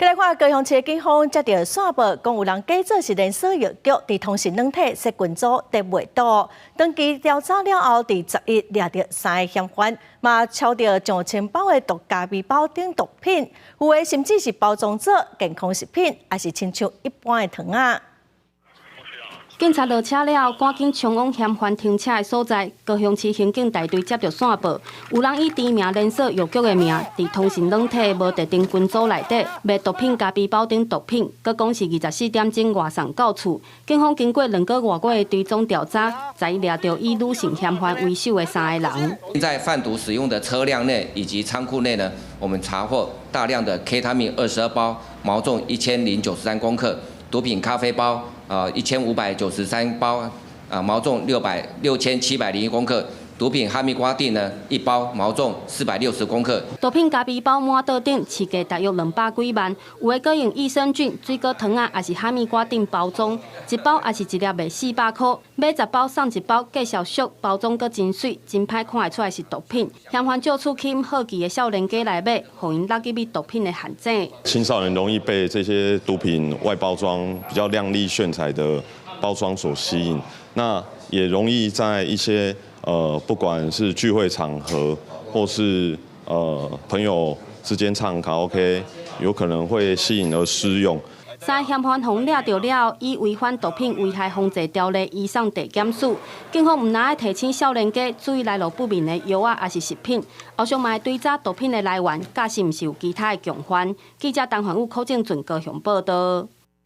來看高雄市警方接著線報，講有人假做是連鎖藥局，佇通訊軟體設群組佇賣毒。長期調查了後，佇11掠著三个嫌犯，嘛抄著上千包的毒咖啡包等毒品，有的甚至是包裝做健康食品，抑是親像一般的糖仔。警察落車了後，趕緊衝往嫌犯停車的所在。高雄市刑警大隊接著線報，有人以知名連鎖藥局的名，佇通訊軟體無特定群組內底賣毒品咖啡包等毒品，閣講是24點鐘外送到厝。警方經過2個外月的追蹤調查，才掠著以女性嫌犯為首的三個人。在販毒使用的車輛內以及倉庫內呢，我們查獲大量的 K 他命22包，毛重1093公克，毒品咖啡包1593包，毛重6701公克，毒品哈密瓜锭呢一包，毛重460公克。毒品咖啡包滿桌頂，市價大約200幾萬，有的閣用益生菌、水果糖仔，抑是哈密瓜锭包裝，一包抑是一粒賣400箍，買10包送一包，價數俗，包裝閣真媠，真歹看會出來是毒品。嫌犯借此吸引好奇的少年家來買，予𪜶落入去毒品的陷阱。青少年容易被這些毒品外包裝比較亮麗炫彩的包裝所吸引，那也容易在一些不管是聚會場合，或是朋友之間唱卡拉 OK，有可能會吸引而施用。三嫌犯予掠著了，以違反毒品危害防制條例移送地檢署。警方毋但愛提醒少年家注意來路不明的藥仔抑是食品，後續嘛會追查毒品的來源，佮是毋是有其他的共犯。記者陳煥武、柯正俊高雄報道。